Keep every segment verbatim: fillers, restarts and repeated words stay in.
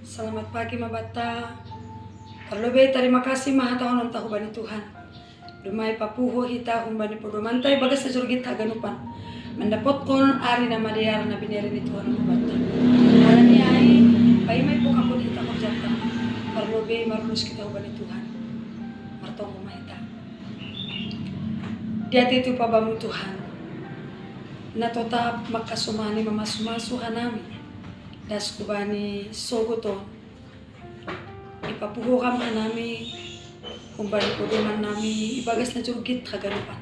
Selamat pagi ma banta. Parlobei tarima kasih ma hatahononta hubani Tuhan. Dumai papuho hita humbani podomanta ibagas na jorgit haganupan. Mandapotkon ari na madear na binere ni Tuhan hubanta. Alani ai, paima ipokapon hita horjanta. Parlobei marlus hita hubani Tuhan. Martonggo ma hita. Diatei tupa Bamu Tuhan, na totap mangkasomani mamasumasu hanami. Das hubani sogot on, ipapuho Ham hanami humbani podomannami ibagas na jorgit haganupan.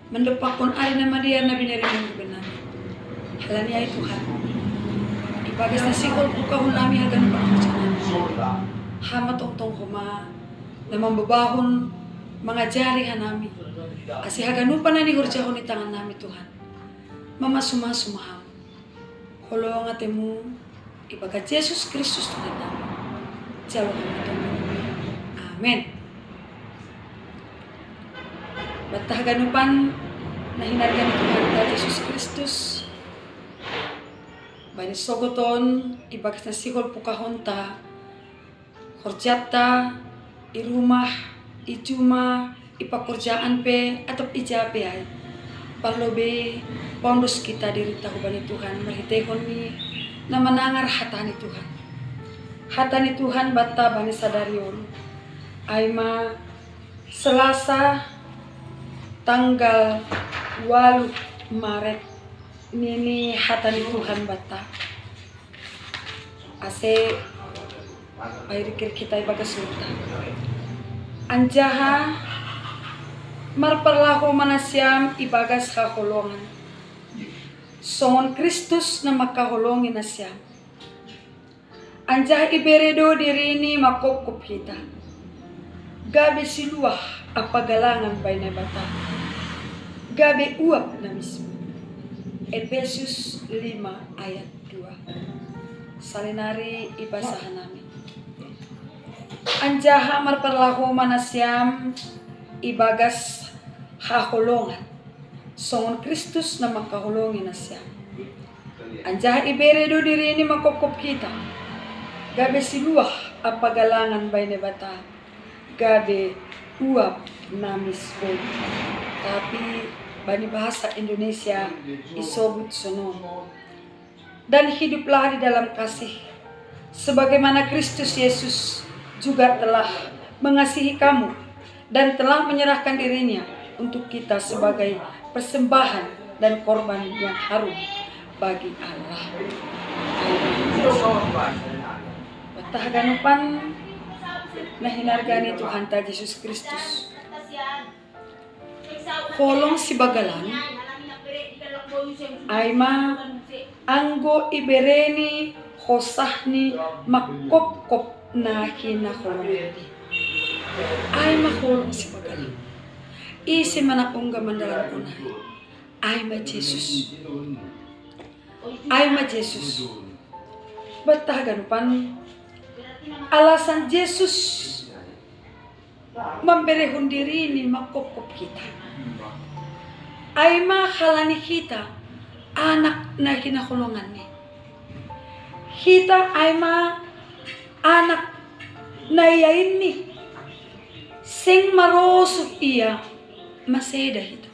Mandompakkon ari na madear na binere Mu hubannami. Alani ai Tuhan, ibagas na sihol pukahonnami haganupan horjanami, Ham ma tongtong homa na mambobahon, mangajari hanami, ase haganupan na nihorjahon ni tangannami Tuhan, mamasumasu ma Ham. Holong atei-Mu ibagas Jesus Kristus Tuhannami. Jalo Ham ma tongtong. Amen. Banta haganupan na hinarga ni Tuhanta Jesus Kristus, bani sogot on ibagas na sihol pukahonta, horjanta, i rumah, i juma, i pangkorjaan pe, atop ija pe ai. Parlobei paondos hita dirinta hubani Tuhan marhiteihon ni na manangar hata ni Tuhan. Hata ni Tuhan banta bani sadari on, ai ma Selasa tanggal ualu Maret, nini hata ni Tuhan banta. Ase pairikir hita ibagas surta. Anjaha marparlaho ma nasiam ibagas haholongan, songon Kristus na mangkaholongi nasiam. Anjaha ibere do dirini mangkopkop hita, gabe siluah ampa galangan bai Naibata, gabe uap na misbut. Epesus lima ayat dua. Salinari ibasa hanami. Anjaha marparlaho ma nasiam ibagas haholongan, songon Kristus na mangkaholongi nasiam. Anjaha ibere do dirini mangkopkop hita, gabe siluah ampa galangan bai Naibata, gabe uap na misbut. Tapi bani bahasa Indonesia isobut sonon. Dan hiduplah di dalam kasih, sebagaimana Kristus Yesus juga telah mengasihi kamu dan telah menyerahkan dirinya untuk kita sebagai persembahan dan korban yang harum bagi Allah. Banta haganupan na hinarga ni Tuhanta Jesus Kristus. Holong sibagalan, ai ma anggo ibereni hosahni mangkopkop na hinaholonganni. Ai ma holong sibagalan. Ise ma na ongga mandalankon ai? Ai ma Jesus. Ai ma Jesus. Banta haganupan, alasan Jesus mamberehon dirini mangkopkop hita, ai ma halani hita anak na hinaholonganni. Hita ai ma anak na iainni. Seng marosuh ia maseda hita.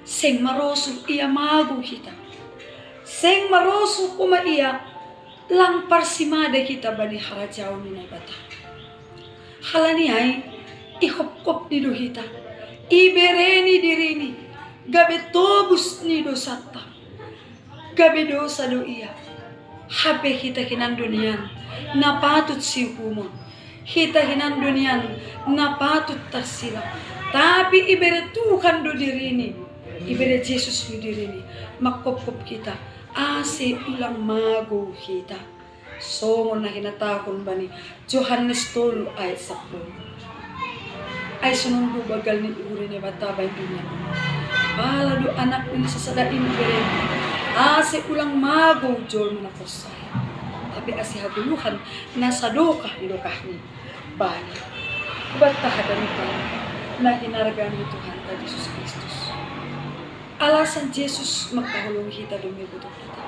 Seng marosuh ia magou hita. Seng marosuh homa ia lang parsimada hita bani harajaon ni Naibata. Halani ai ihopkopni do hita, ibereni dirini gabe tobus ni dosanta. Gabe dosa do ia. Hape hita hinan do nian na patut siuhumon. Hita hinan do nian na patut tarsilang. Tapi ibere Tuhan do dirini, ibere Jesus do dirini mangkopkop hita, ase ulang magou hita. Songon na hinatahon bani Johannes tolu ayat sampulu. Ai sonon do banggal ni uhur ni Naibata bahen dunia on, pala do Anakni na sasada i ibereni, ase ulang magou jolma na porsaya, tapi ase hagoluhan na sadokah ni dokahni bana. Banta haganupan na hinarga ni Tuhanta Jesus Kristus. Alasan Jesus makaholongi hita dome boto hita.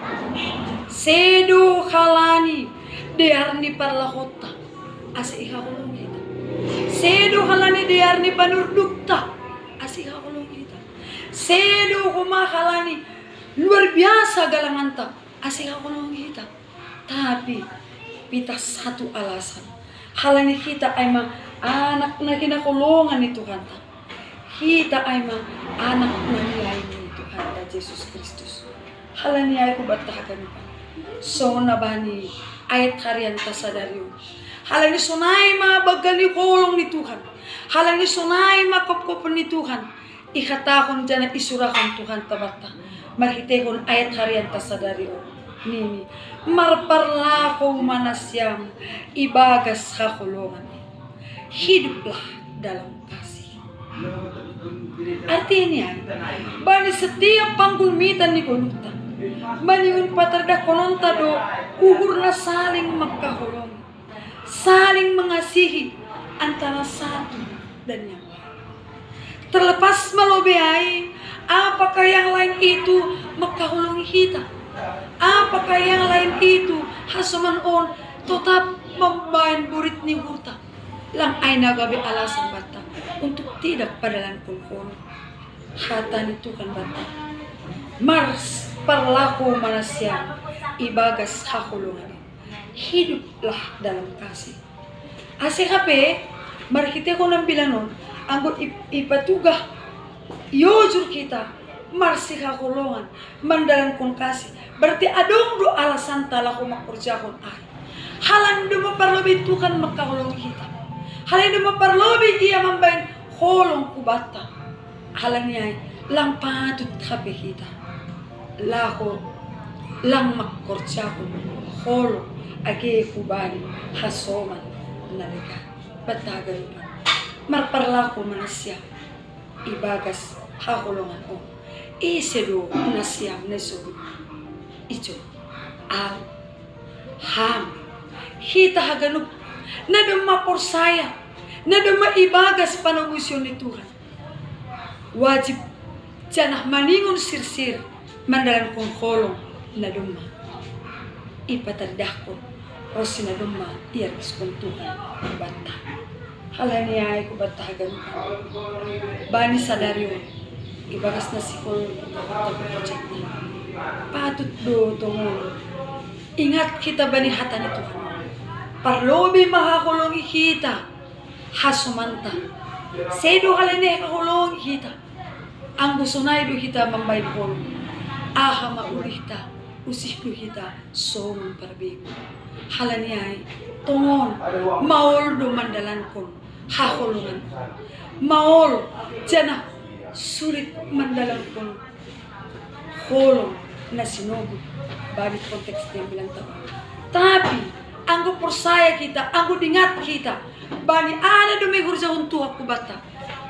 Sedo halani dear ni parlahonta ase ihaholongi hita. Sedo halani dear ni panurdukta ase ihaholongi hita. Sedo homa halani luar biasa galanganta ase ihaholongi hita. Tapi pita satu alasan. Halani hita ai ma anak na hinaholongan ni Tuhanta. Hita ai ma anak na niain ni Tuhanta Jesus Kristus. Halani ai ku banta haganupan. Songon na bani ayat harianta sadari on. Halani sonai ma banggal ni holong ni Tuhan. Halani sonai ma kopkopon ni Tuhan. Ihatahon janah isurahon Tuhanta banta marhitehon ayat harianta sadari on. Nini, marparlahou ma nasiam ibagas haholongan. Hiduplah dalam kasih. Artini ai, bani setiap panggulmitan ni goluhta, bani on patardahkononta do uhur na saling mangkaholongi, saling mengasihi antara satu dan yang lain. Terlepas ma lobei ai, apakah yang lain itu mangkaholongi hita? Apakah yang lain itu hasoman on totap mambahen borit ni uhurta? Lang ai na gabe alasan banta untuk tidak padalankon holong. Hata ni Tuhan banta, marparlahou ma nasiam ibagas haholongan. Hiduplah dalam kasih. Ase hape marhitehon ambilan on, anggo ipatugah iojur hita marsihaholongan mandalankon kasih, berarti adong do alasanta laho mangkorjahon ai. Halani domma parlobei Tuhan mangkaholongi hita. Halani domma parlobei Ia mambahen holong hubanta. Halani ai lang patut hape hita laho lang mangkorjahon holong age hubani hasoman na legan. Banta haganupan, marparlahou ma nasiam ibagas haholongan on. Ise do nasiam na isobut? Ijon, ahu, ham, hita haganup na domma porsaya, na domma ibagas panogusion ni Tuhan, wajib janah maningon sirsir mandalankon holong na domma ipataridahkon ronsi na domma iargiskon Tuhan hubanta. Halani ai hubanta haganupan, bani sadari on ibagas na sihol, patut do tongon ingat hita bani hata ni Tuhan. Parlobei ma haholongi hita hasomanta. Sedo halani haholongi hita. Anggo sonai do hita mambahen holong, aha ma ulihta? Usih do hita songon parbegu. Halani ai tongon maol do mandalankon haholongan. Maol janah sulit mandalankon holong na sinobut bani konteks ni ambilanta. Tapi anggo porsaya hita, anggo dingat hita bani aha na dome ihorjahon Tuhan hubanta,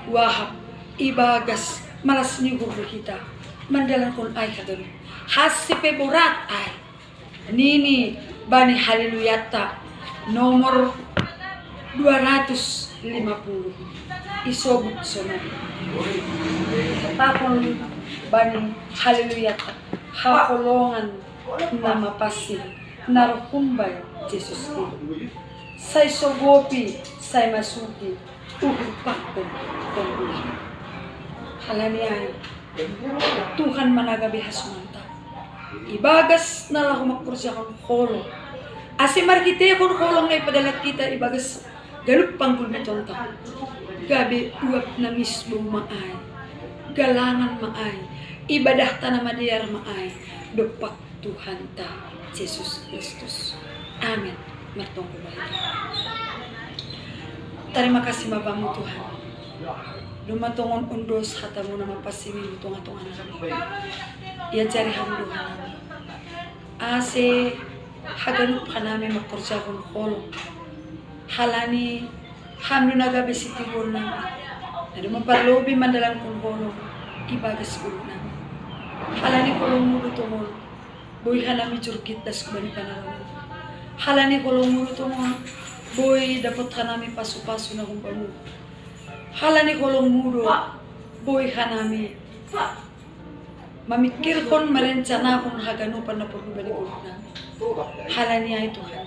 wahap ibagas malas ni uhur do hita mandalankon ai haganup. Hansi pe borat ai. Nini bani Haleluyanta nomor dua ratus lima puluh isobut sonari. Hatahon bani Haleluyanta, haholongan na mapansing na roh humbani Jesus i. Sai sogopi, sai masuki uhur pangkon tonggi. Halani ai Tuhan ma na gabe hasomanta ibagas na laho mangkorjahon holong, ase marhitehon holong na ipadalan hita ibagas ganup panggulmitonta, gabe uap na misbou ma ai, galangan ma ai, ibadahta na madear ma ai dompak Tuhanta Jesus Kristus. Amen. Martonggo ma hita. Tarima kasih ma Bamu Tuhan, domma tongon ondos hatamu na mapansing i di tongatonganami. Iajari Ham do hanami ase haganup hanami mangkorjahon holong. Halani Ham do na gabe sitiruonnami, na domma parlobei mandalankon holong ibagas ngolunami. Halani holongmu do tongon boi hanami jorgit das hubani panaramun. Halani holongmu do tongon boi dapot hanami pasupasu na humbamu. Halani holongmu do boi hanami Mamikirkon, marencanakon haganupan na porlu bani ngolu nami. Halani ai Tuhan,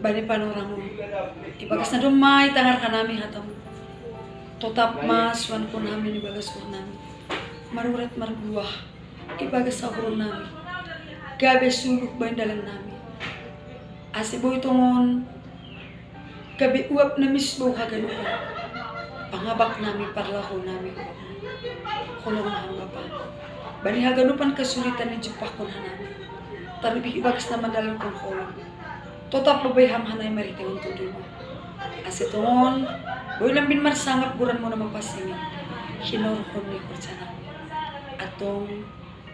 bani panorangMu, ibagas na domma itangarhon nami hataMu, totap ma suankon hami ibagas uhur nami, marurat marbuah ibagas uhur nami, gabe suluh bani dalan nami. Ase boi tongon gabe uap na misbou haganupan pangabak nami, parlahou nami. Holong ma Ham Bapa, bani haganupan kasulitan na ijumpahkon hanami, tarlebih ibagas na mandalankon holong. Totap ma boi Ham hanami marhitehon TondiMu, ase tongon boi lambin marsangap goranMu na mapansing i hinorhon ni horja nami. Antong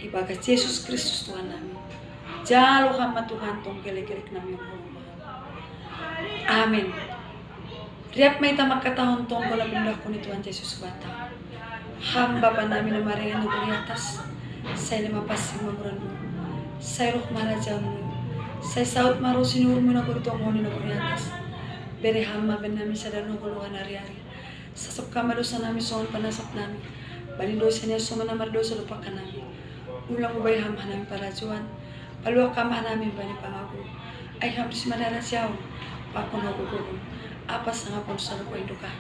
ibagas Jesus Kristus Tuhan nami. Jalo Ham ma Tuhan, tong gelek-gelek nami on holong ma Ham. Amen. Riap ma hita mangkatahon tonggo na pinindahkon ni Tuhan Jesus hubanta. Ham Bapa nami na maringan di nagori atas, sai lima pansing ma goranMu, sai roh ma harajaonMu, sai saut ma ro sinuhurMu i nagori tonga on i nagori atas. Bere Ham ma bannami sada na hinaholongan ariari. Sasap Ham ma dosa nami songon panasap nami bani dosa ni na soman na mardosa dompak hanami. Unang ubai Ham hanami parajaan, paluah Ham hanami bani pangago. Ai Ham do si madara jaon, pakon hagogoon, ampa sangapon saluhut induk Ham.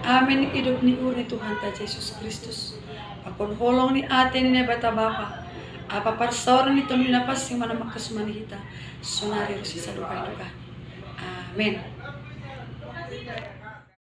Amen. Idop ni uhur ni Tuhanta Jesus Kristus, pakon holong ni atei ni Naibata Bapa, ampa parsaoran ni Tondi Napansing ma na mangkasumani hita, sonari ro si saluhut induk Ham. Amen.